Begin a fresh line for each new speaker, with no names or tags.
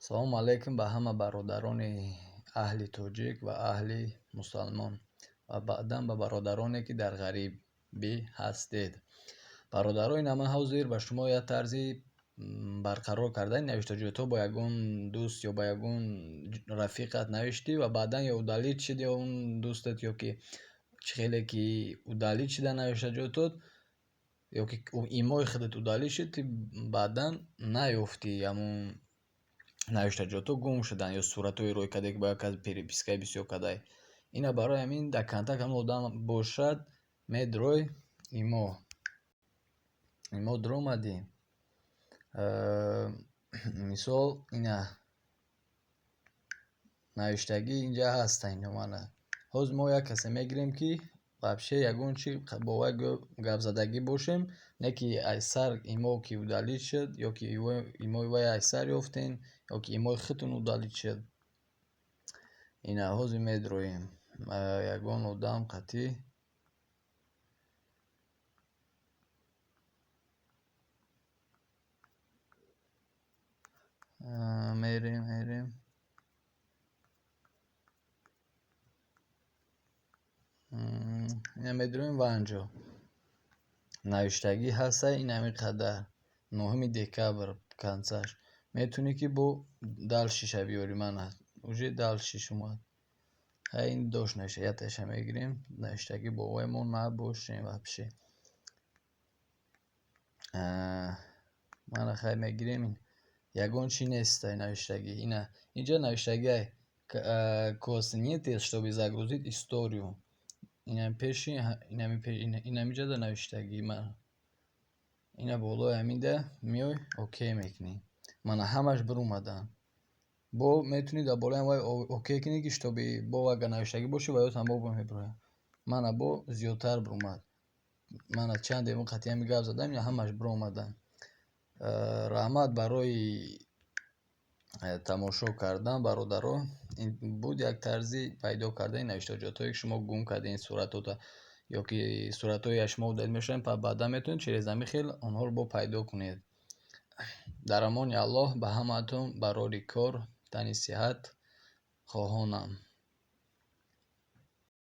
Салому алейкум ба ҳама бародарони аҳли тоҷик ва аҳли мусалмон ва баъдан ба бародароне, ки дар ғарибӣ ҳастед. Бародарои ман ҳозир ба шумо як тарзи барқарор кардани навиштаҷотҳо бо ягон дӯст ё ба ягон рафиқат навиштӣ ва баъдан ё удалить шид ё он дӯстат, ё ки чӣ хеле ки удалить шида навиштаҷотот, ё ки имои худат удалить шуд, ту баъдан наёфтӣ, ҳамун навиштаҷотҳо гум шуданд ё суратҳои рӯй кардае, ки бо як кас перепискаи бисёр кардае. Ина барои ҳамин дар контакт ҳамон одам бошад, медрой имо. Имо дуромадӣ. Мисол, ина навиштагӣ инҷа ҳаста, ино мана. Ҳозир мо як касе мегирем, ки вообще ягон чи бо вай гапзадагӣ бошем, не ки аз сар имо ки удалить шуд, ё ки имои вай аз сар ёфтен, ё ки имои худтон удалить шуд. Ина ҳозир медроем. Ягон одам қатъӣ мерем, мерем. Ина медроем ва анҷо. Навиштагӣ ҳаста ин ҳамин қадар. 9 декабр концаш. Метавонӣ ки бо дальшиша биёрӣ, мана. Уже дальшиш омад. Ҳай, ин дошт навишта, якташа мегирем. Навиштагӣ бо вай мо набошем вообще. Мана, хай, мегирем. Ягон чи неста навиштагӣ. Ина инҷа навиштагиай: «Коснитесь, чтобы загрузить историю». Инам пеши инамиҷада навиштагӣ. Мана, ина болои ҳаминда меой, окей мекунӣ. Мана, ҳамаш биромаданд. Бо метавонӣ дар болои вай окей кунӣ, ки чтобы бо агар навиштагӣ бошӣ, ва ётам бо мебирояд. Мана, бо зиёдтар биромад. Мана, чанде мо қатъи ҳами гап задам, ина ҳамаш биромаданд. Раҳмат барои тамошо кардан, бародаро. Ин буд як тарзи пайдо кардани навиштаҷотҳое, ки шумо гум кардем суратҳота ё ки суратҳое аз шумо удалить мешаванд, баъдан метавонед через ҳамин хел онҳоро бо пайдо кунед. Дар амони Аллоҳ, ба ҳамаатон барори кор, тани сиҳат хоҳонам.